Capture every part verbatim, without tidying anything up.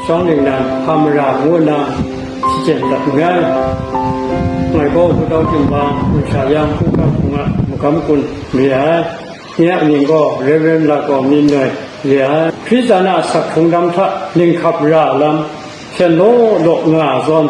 Shawng ningnan hpa mara ngu nna shachyen dat nngai. Ngai gaw Hpudau Ginwang, Masha Yang, Hkungga Hpung a magam kun re ai, nye a mying gaw Reverend Lagaw Myit Noi re ai. Hkristu a asak hkrung dam hta ninghkap ra lam hpyen law law nga ai zawn,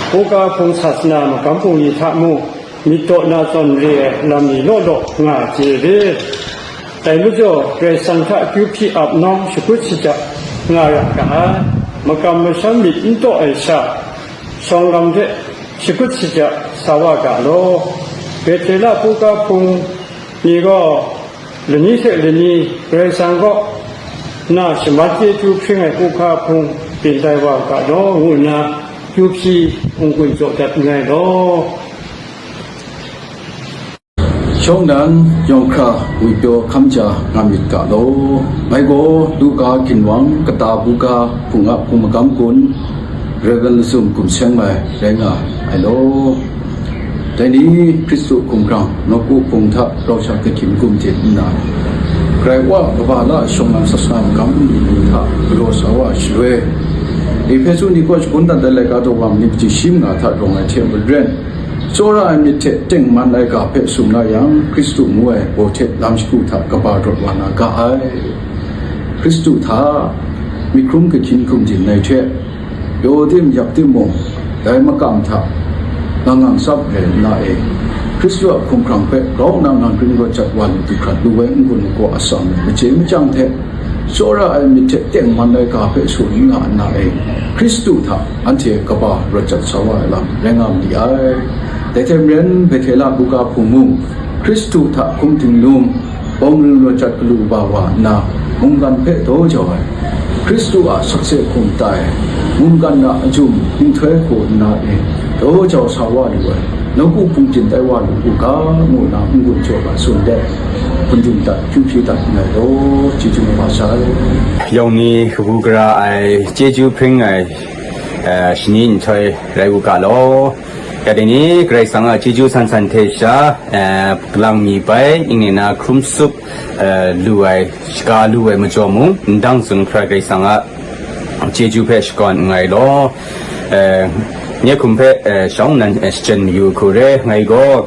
Hkungga Hpung sasana magam bungli hta mung, myit daw na zawn re ai lam ni law law nga ai chye re. Dai majaw, Karai Kasang hta kyu hpyi ap nawng shakut shajak nga ra ga ai, makam masham myit n taw ai sha, shawng lam hte shakut shajak sa wa ga law. Behtela Hkungga Hpung ni gaw lani hte lani Karai Kasang kaw na shaman chyeju hpring ai Hkungga Hpung byin tai wa ga law, ngu nna kyu hpyi n-gun jaw dat nngai law. Shawng nnan, yawng hkra ngwipyaw hkam ja nga myit ga law. Ngai gaw Luka Ginwang kata buga hpung a hpung magam kun, Reverend Lazum Gumseng mai rai nga ai law. Dai ni Hkristu hkumhkrang nawku hpung hta rau sha kahkyin gumdin nna, Karai Wa kaba la shawng nnan sasana magam ni hta galaw sa wa shaloi, Ehpesu ni kaw shagun dat ai laika daw wa ni kaji shi manga hta rawng ai hte maren, tsawra ai myit hte tengman ai ga hpe sum la yang, Hkristu ngu ai baw hte lam shagu hta kaba rawt wa na ga ai. Hkristu hta myit hkrum kahkyin hkum din ai hte, pyaw tim yak tim mung, dai makam hta ngang ngang tsap rai nna e, Hkristu a hkumhkrang hpe grau nna ngang ring rawt jat wa lu du hkrat lu ai n-gun ai gaw atsam e, machye machyang hte, tsawra ai myit hte tengman ai ga hpe su n nga nna e, Hkristu hta anhte kaba rawt jat sa wa ai lam rai nga ma li ai. Dai hte maren, Behtela buga hpung mung, Hkristu hta hkum dinglung, bawng ring rawt jat galu ba wa nna, mungkan hpe daw jau ai, Hkristu a sakse hkum tai, mungkan a ajum nhtoi hku nna e, daw jau sa wa lu ai, nawku hpung byin tai wa lu u ga, ngu nna n-gun jaw ga tsun let, hpun ding dat, kyu hpyi dat nngai law, chyeju kaba sai. Yawng ni kabu gara ai, chyeju hpring ai, eh, shani nhtoi rai u ga law. Ya dai ni Karai Kasang a chyeju san san hte sha, eh, kalang mi bai, ning na hkrum sup, eh, lu ai, shaga lu ai majaw mung, ndang tsun hkra Karai Kasang a chyeju hpe shakawn nngai law. Eh, nye hkum hpe, eh, shawng nnan, eh, shachyen mayu hku re, ngai gaw,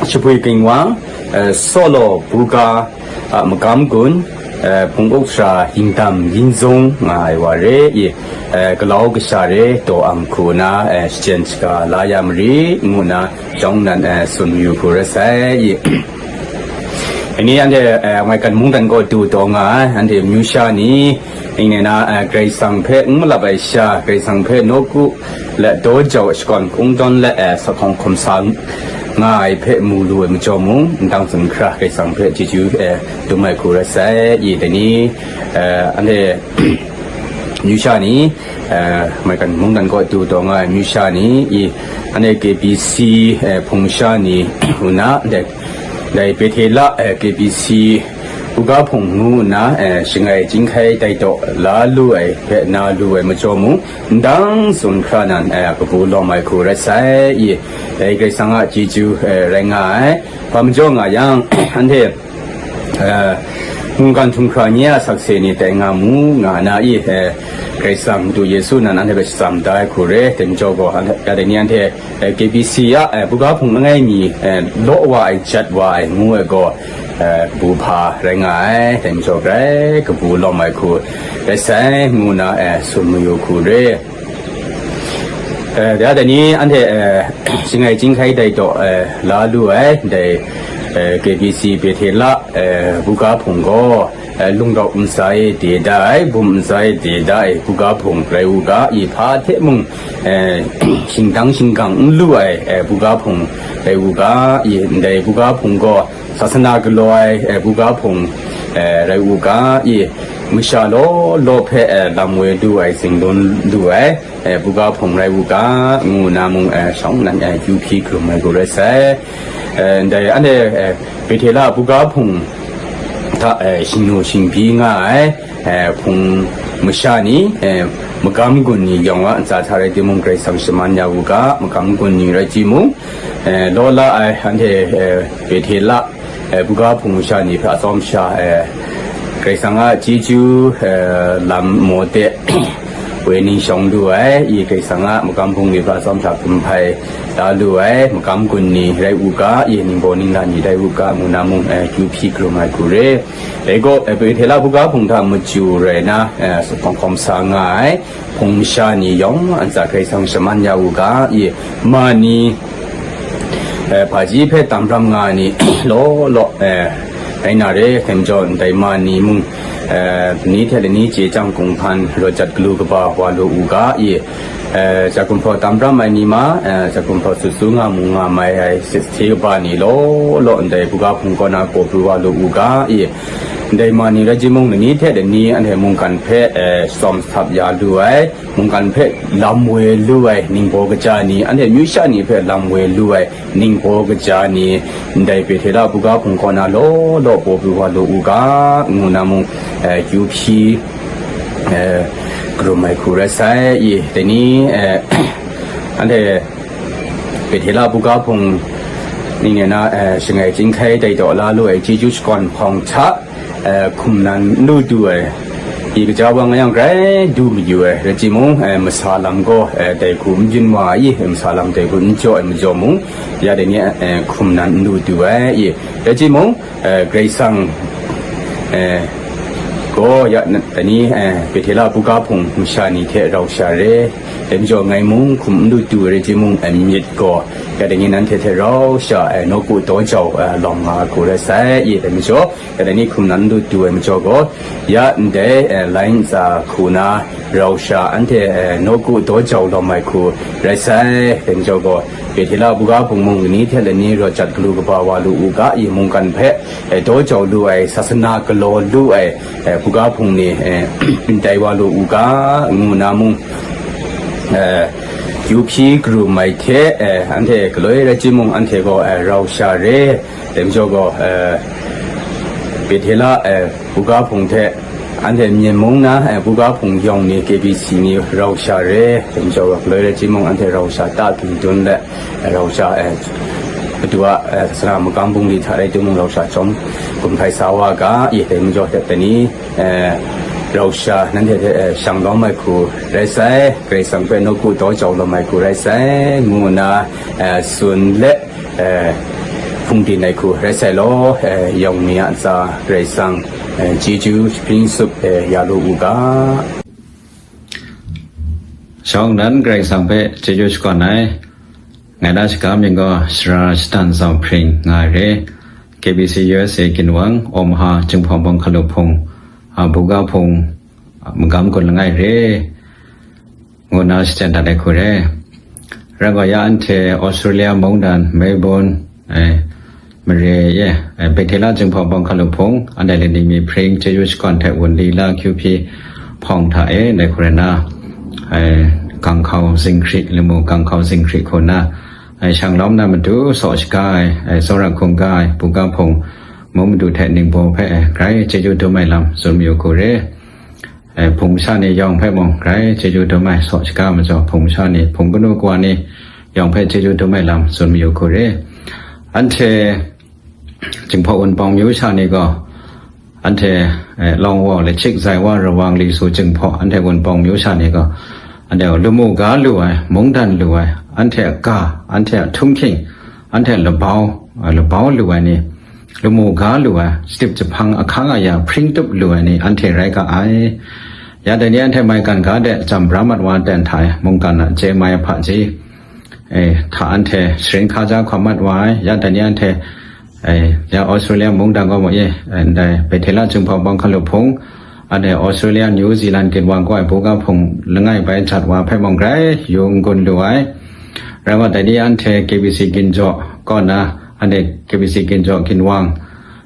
Shapwi Ginwang, eh, Solo buga, a magam gun, eh, hpung up sara yingdam yingzung nga ai wa re i, eh, galau kasha re daw ang hku na, eh, shachyen shaga la ya mari, ngu na shawng nnan, eh, tsun mayu hku rai sai i. Ani anhte, eh, maigan mungdan kaw du taw nga ai, anhte amyu sha ni, ning na, eh, Karai Kasang hpe n malap ai sha, Karai Kasang hpe nawku, let daw jau shakawn kungdawn let, eh, sa hkawng hkum sa nga ai hpe mu lu ai majaw mung, ndang tsun hkra Karai Kasang hpe chyeju, eh, dum ai hku rai sai i, dai ni, eh, anhte amyu sha ni, eh, maigan mungdan kaw du taw nga ai amyu sha ni i, anhte K B C, eh, hpung sha ni u na, dai, dai Bethela, eh, K B C, Buga hpung ngu nna, eh, shangai chyinghkai tai taw la lu ai hpe na lu ai majaw mung, ndang tsun hkra nan, eh, kabu lawm ai hku rai sai i, dai Karai Kasang a chyeju, eh, rai nga ai. Hpa majaw nga yang, anhte, eh, mungkan htum hkra nye a sakse ni tai nga mu nga na i, eh, Karai Kasang Madu Yesu nan anhte hpe shatsam da ai hku re, dai majaw gaw, anhte, ya dai ni anhte, eh, K B C a, eh, buga hpung langai mi, eh, law wa ai, jat wa ai, ngu ai gaw, eh, kabu hpa rai nga ai, dai majaw grai kabu lawm ai hku rai sai, ngu na, eh, tsun mayu hku re. Eh, ya dai ni anhte, eh, shangai chyinghkai tai taw, eh, la lu ai, dai, eh, K B C Bethela, eh, buga hpung gaw, eh, lungdaw ntsa e de da ai, bum ntsa e de da ai, buga hpung rai u ga, i hpa hte mung, eh, shingdang shinggang n lu ai, eh, buga hpung rai u ga, i ndai buga hpung gaw, sasana galaw ai, eh, buga hpung, eh, rai u ga, i masha law law hpe, eh, lam woi lu ai, zingdun lu ai, eh, buga hpung rai u ga, ngu na mung, eh, shawng nnan, eh, kyu hpyi hkrum ai hku rai sai. Eh, ndai anhte, eh, Bethela buga hpung hta, eh, shingnu shingbyi nga ai, eh, hpung masha ni, eh, magam gun ni yawng a ntsa hta rai timung, Karai Kasang shaman ya u ga, magam gun ni rai timung, eh, law la ai anhte, eh, Bethela, eh, buga hpung masha ni hpe atsawm sha, eh, Karai Kasang a chyeju, eh, lam maw de, Woi ning shawng lu ai, i Karai Kasang a magam bungli hpa tsawm hta hkum hpai da lu ai, magam gun ni rai u ga, i ningbaw ningla ni rai u ga, ngu na mung, eh, kyu hpyi krum ai hku re. Dai gaw, eh, Bethela buga hpung hta machyu rai na, eh, hpawng hkawm sa nga ai, hpung masha ni yawng a ntsa Karai Kasang shaman ya u ga, i ma ni, eh, hpaji hpe tam ram nga ai ni law law, eh, rai na re, hkyen jaw ndai ma ni mung, eh, lani hte lani chye chyang kunghpan rawt jat galu kaba wa lu u ga i, eh, jat gumhpraw tam ram ai ni ma, eh, jat gumhpraw sut su nga mu nga mai ai sit hte kaba ni law law ndai buga hpung kaw na kaw pru wa lu u ga i, ndai ma ni rai jimung, lani hte lani anhte mungkan hpe, eh, shawm sap ya lu ai, mungkan hpe lam woi lu ai ningbaw kaja ni, anhte amyu sha ni hpe lam woi lu ai ningbaw kaja ni, ndai Bethela buga hpung kaw na law law paw pru wa lu u ga, ngu na mung, eh, kyu hpyi, eh, krum ai hku rai sai i, dai ni, eh, anhte Bethela buga hpung ning na, eh, shangai chyinghkai dai taw la lu ai chyeju shakawn hpawng hta, eh, hkum nan n lu du ai, i kaja wa nga yang grai du mayu ai, rai timung, eh, masa lam gaw, eh, dai hku n byin wa ai, masa lam dai hku n jaw ai majaw mung, ya dai ni, eh, hkum nan n lu du ai, i, rai timung, eh, Karai Kasang, eh, gaw ya na-, dai ni, eh, Bethela buga hpung masha ni hte rau sha re, dai majaw ngai mung hkum n lu du ai rai timung, eh, myit gaw, ya dai ni nanhte hte rau sha, eh, nawku daw jau, eh, lawm nga ai hku rai sai, i, dai majaw, ya dai ni hkum nan n lu du ai majaw gaw, ya ndai, eh, lai ntsa hku na rau sha anhte, eh, nawku daw jau lawm ai hku rai sai, dai majaw gaw, Bethela buga hpung mung lani hte lani rawt jat galu kaba wa lu u ga i, mungkan hpe, eh, daw jau lu ai, sasana galaw lu ai, eh, buga hpung ni, eh, ndai wa lu u ga, ngu na mung, eh, kyu hpyi krum ai hte, eh, anhte galoi rai timung, anhte gaw, eh, rau sha re, dai majaw gaw, eh, Bethela, eh, buga hpung hte anhte Myen mung na, eh, buga hpung yawng ni, K B C ni rau sha re, dai majaw gaw, galoi rai timung, anhte rau sha ta dun dun let, eh, rau sha, eh, Madu a, eh, sara magam bungli hta rai timung, rau sha chyawm hkum hkai sa wa ga, i, dai majaw hte dai ni, eh, rau sha nanhte hte, eh, shang lawm ai hku rai sai, Karai Kasang hpe nawku daw jau lawm ai hku rai sai, ngu nna, eh, tsun let, eh, hpungdim ai hku rai sai law, eh, yawng ni a ntsa Karai Kasang, eh, chyeju hpring sup, eh, ya lu u ga. Shawng nan Karai Kasang hpe chyeju shakawn ai. Ngai na shaga mying gaw Sara Shatan Zau Hpring nga ai re, K B C U S A ginwang, Omaha Jinghpaw Bawng Hkalup Hpung, a, buga hpung, a, magam gun langai re, ngu nna shachyen dat ai hku re. Rai gaw ya anhte Australia mungdan Melbourne, eh, mare e, eh, Bethela Jinghpaw Bawng Hkalup Hpung, anhte lani mi hpring chyeju shakawn hte wunli la kyu hpyi hpawng hta e, ndai hku rai nna, eh, ganghkau zinghkri, lamu ganghkau zinghkri hku nna, eh, shang lawm na matu saw shaga ai, eh, tsawra hkungga ai, buga hpung, mung madu hte ningbaw hpe, eh, grai chyeju dum ai lam tsun mayu hku re. Eh, hpung masha ni yawng hpe mung grai chyeju dum ai, saw shaga majaw hpung masha ni, hpung kanu kawa ni yawng hpe chyeju dum ai lam tsun mayu hku re. Anhte Jinghpaw Wunpawng myu sha ni gaw, anhte, eh, Lawng Wa, Lachik, Zai Wa, Rawang, Li Su, Jinghpaw, anhte Wunpawng myu sha ni gaw, anhte lamu ga lu ai, mungdan lu ai, anhte a ga, anhte a htunghking, anhte a labau, eh, labau lu ai ni, lamu ga lu ai, shadip jahpang ahkang aya hpring tup lu ai ni anhte rai ga ai. Ya dai ni anhte maigan ga de jam bra mat wa ten hta e, mungkan a chye mai hpaji, eh, hta anhte sharin hkaja hkawm mat wa ai. Ya dai ni anhte, eh, ya Australia mungdan gaw mu e, eh, ndai Bethela Jinghpaw Bawng Hkalup Hpung, anhte Australia, New Zealand ginwang kaw ai buga hpung langai bai jat wa hpe mung grai yu n-gun lu ai. Rai wa, dai ni anhte K B C ginjaw kaw na, anhte K B C ginjaw ginwang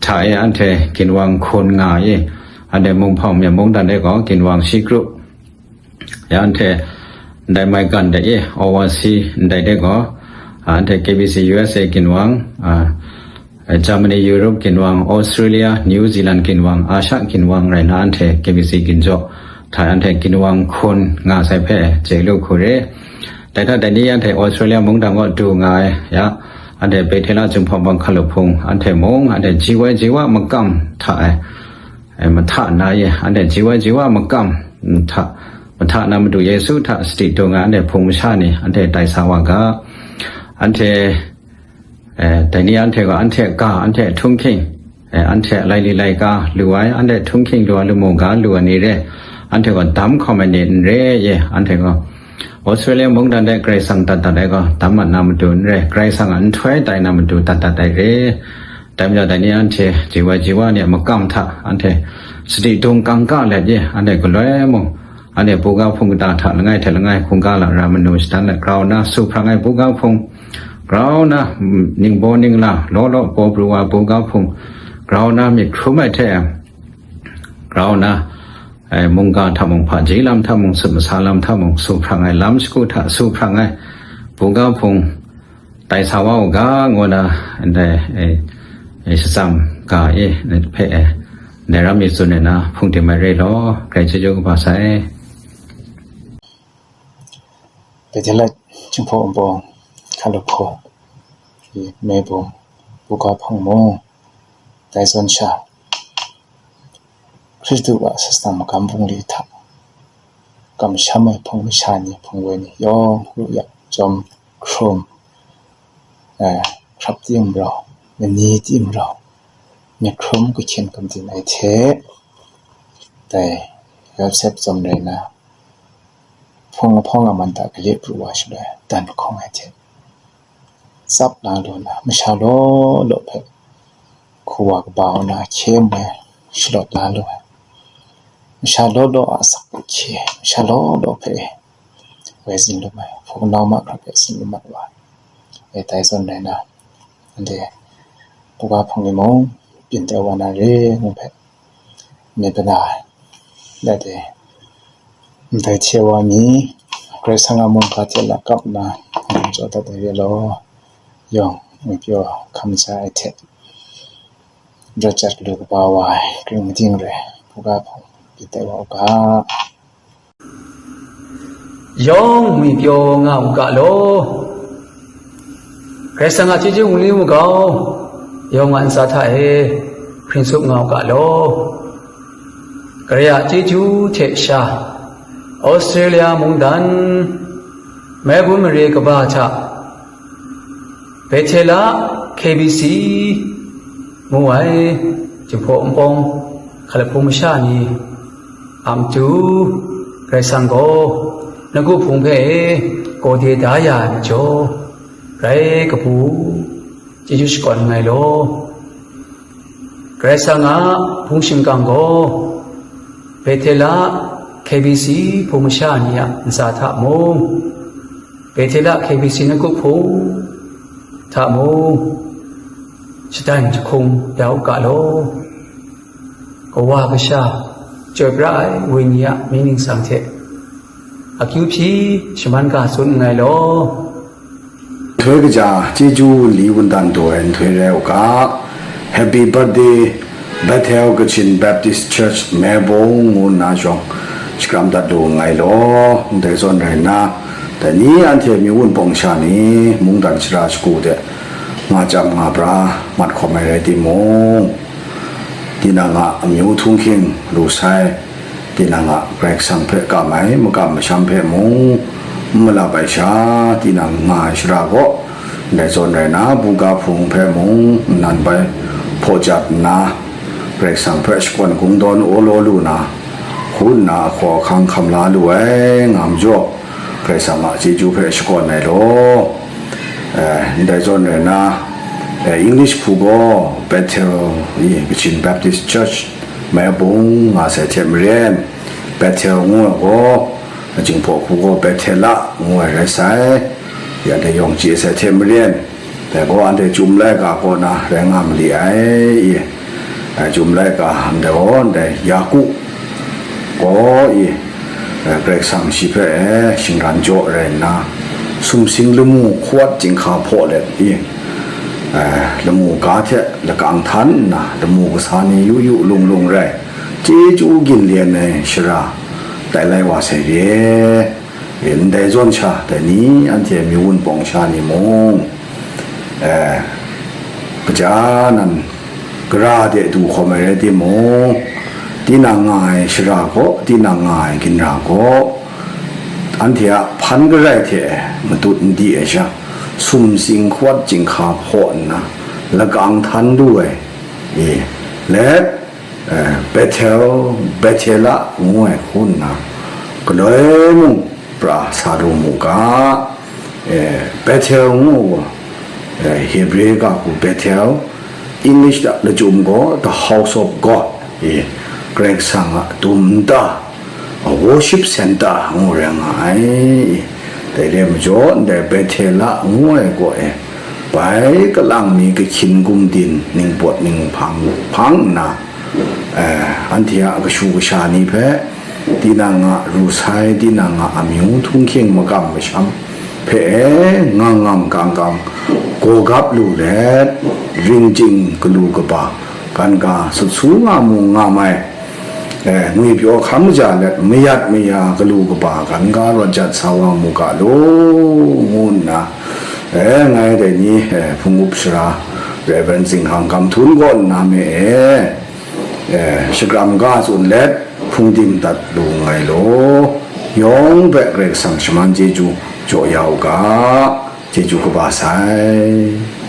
hta e anhte ginwang hkun nga i, anhte Munghpawng Myen mungdan e gaw ginwang shi kru, ya anhte ndai maigan de e, oversea ndai de gaw, anhte K B C U S A ginwang, a, Germany, Europe ginwang, Australia, New Zealand ginwang, Asha ginwang rai na anhte K B C ginjaw hta anhte ginwang hkun nga sai hpe chye lu hku re. Dai hta dai ni anhte Australia mungdan kaw du nga ai, ya, anhte Bethela Jinghpaw Bawng Hkalup Hpung, anhte mung, anhte ji wai ji wa makam hta e, e, mahta na e, anhte ji wai ji wa makam hta, Mahta na Madu Yesu hta sadi dung ai anhte hpung masha ni anhte tai sa wa ga. Anhte, eh, dai ni anhte gaw anhte a ga, anhte a htunghking, eh, anhte a laili laika lu ai, anhte a htunghking lu ai, lamu ga lu ai ni re, anhte gaw dam hkawm ai ni n re ye, anhte gaw Australia mungdan de Karai Kasang dat dat ai gaw, dam mat na matu n re, Karai Kasang a nhtoi tai na matu dat dat ai re. Dai majaw, dai ni anhte, ji wa ji wa ni a makam hta, anhte sadi dung kangka let ye, anhte galoi mung, anhte buga hpung kata hta langai hte langai hkungga lara manu shadan let grau nna su hprang ai buga hpung, grau nna, mm, ningbaw ningla, law law baw pru wa buga hpung, grau nna myit hkrum ai hte, grau nna, eh, mungga hta mung, hpaji lam hta mung, sut masa lam hta mung, su hprang ai, lam shagu hta su hprang ai, buga hpung, tai sa wa u ga, ngu na, ndai, eh, eh, shatsam ga e, ndai hpe, eh, ndai ram mi tsun ai na, hpung tim ai re law, grai chyeju kaba sai. Betelit, Jinghpaw Wunpawng, Hkalahpawng, Mebung, Buga Hpung mung, dai zawn sha, Hkristu a asatsang magam bungli hta kamsham ai hpung masha ni, hpung woi ni yawng, lu yak, chyawm, hkrum, eh, hkrap tim rau, mani tim rau, myit hkrum kahkyen kamdin ai hte, dai Yawsep zawn rai na, hpung lahpawng a man hta gale pru wa shaloi, dan hkawng ai hte, tsap la lu na, masha law law hpe hku wa kaba wa na hkye mai shalawt la lu ai, masha law law a asak hkye, masha law law hpe woi zin lu ai, hpung nau mahkra hpe sin lu mat wa ai. E tai zawn rai na, anhte buga hpung ni mung, byin tai wa na re ngu hpe, myit bana, la de, ndai hte wa mi, Karai Kasang a mungga hte lakap nna, ngam jaw dat ai re law, yawng ngwi pyaw hkam sa ai hte, rawt jat lu kaba wa ai, kring mating re, buga hpung byin tai wa u ga. Yawng ngwi pyaw nga u ga law, Karai Kasang a chyeju wunli wungau, yawng a ntsa hta e hpring tsup nga u ga law. Karai a chyeju hte sha, Australia mungdan, Melbourne mare kaba hta, Bethela K B C ngu ai Jinghpaw Wunpawng hkalahpung masha ni a matu, Karai Kasang gaw nawku hpung hpe e gawde da ya ai majaw, grai kabu chyeju shakawn nngai law. Karai Kasang a hpung shingkang gaw, Bethela K B C hpung masha ni a ntsa hta mung, Bethela K B C nawku hpung hta mung, shadan jahkung ya u ga law. Kawa kasha, chyoi pra ai Wenyi a mying ningsang hte akyu hpyi shaman ga tsun nngai law. Nhtoi kaja, chyeju wunli wundan taw ai nhtoi rai u ga, Happy Birthday, Bethel Kachin Baptist Church, Melbourne ngu nna shawng shakram dat lu nngai law, ndai zawn rai nna, dai ni anhte amyu wunpawng sha ni mungdan shara shagu de nga chyam nga pra mat hkawm ai rai timung, tinang a amyu htunghking lu sai, tinang a Karai Kasang hpe kam ai makam masham hpe mung n malap ai sha, tinang nga ai shara gaw, ndai zawn rai na, buga hpung hpe mung nnan bai hpaw jat nna, Karai Kasang hpe shakawn kungdawn awlaw lu na, hku nna ahkaw ahkang hkam la lu ai, nga majaw, Karai Kasang a chyeju hpe shakawn ai law. Eh, ndai zawn rai na, eh, English hku gaw Bethel, i, Kachin Baptist Church, Melbourne nga sai hte maren, Bethel ngu ai gaw, Jinghpaw hku gaw Bethela ngu ai rai sai, ya dai yawng chye sai hte maren, dai gaw anhte Chyum laika kaw na rai nga mali ai, i, eh, Chyum laika ndai gaw ndai Yaku gaw, i, eh, Karai Kasang shi hpe, eh, shingran jaw rai nna, sumsing lamu hkawat chyinghka hpaw let, i, eh, lamu ga hte lakang htan nna, lamu kasa ni yu yu lung lung rai, chyeju ginlyen ai shara tai lai wa sai re. Ndai zawn sha, dai ni anhte amyu wunpawng sha ni mung, eh, kaja nan gara de du hkawm ai rai timung, tinang nga ai shara gaw, tinang nga ai ginra gaw, anhte a hpan garai hte matut n di ai sha, sumsing hkawat chyinghka hpaw nna, lakang htan lu ai, e, let, eh, Bethel, Bethela ngu ai hku nna, galoi mung pra sa lu mu ga, eh, Bethel ngu, eh, Hebrew ga hku Bethel, English da lachyum gaw, the house of God, eh, Karai Kasang a dum nta, a worship center ngu rai nga ai. Dai re ai majaw, ndai Bethela ngu ai gaw e, bai kalang mi kahkyin gumdin ningpawt ninghpang hpang nna, eh, anhte a kashu kasha ni hpe, tinang a ru sai, tinang a amyu htunghking magam masham hpe e, ngang ngang gang gang gawgap lu let, ringjing galu kaba, kan ga sut su nga mu nga mai, eh, ngwipyaw hkam maja let, mayat maya galu kaba, kan ga rawt jat sa wa mu ga law, ngu nna, eh, ngai dai ni, eh, hpung up sara Reverend Zinghkang Gam Htun kaw nna me e, eh, shakram ga tsun let, hpung dim dat lu nngai law, yawng hpe Karai Kasang shaman chyeju jaw ya u ga, chyeju kaba sai.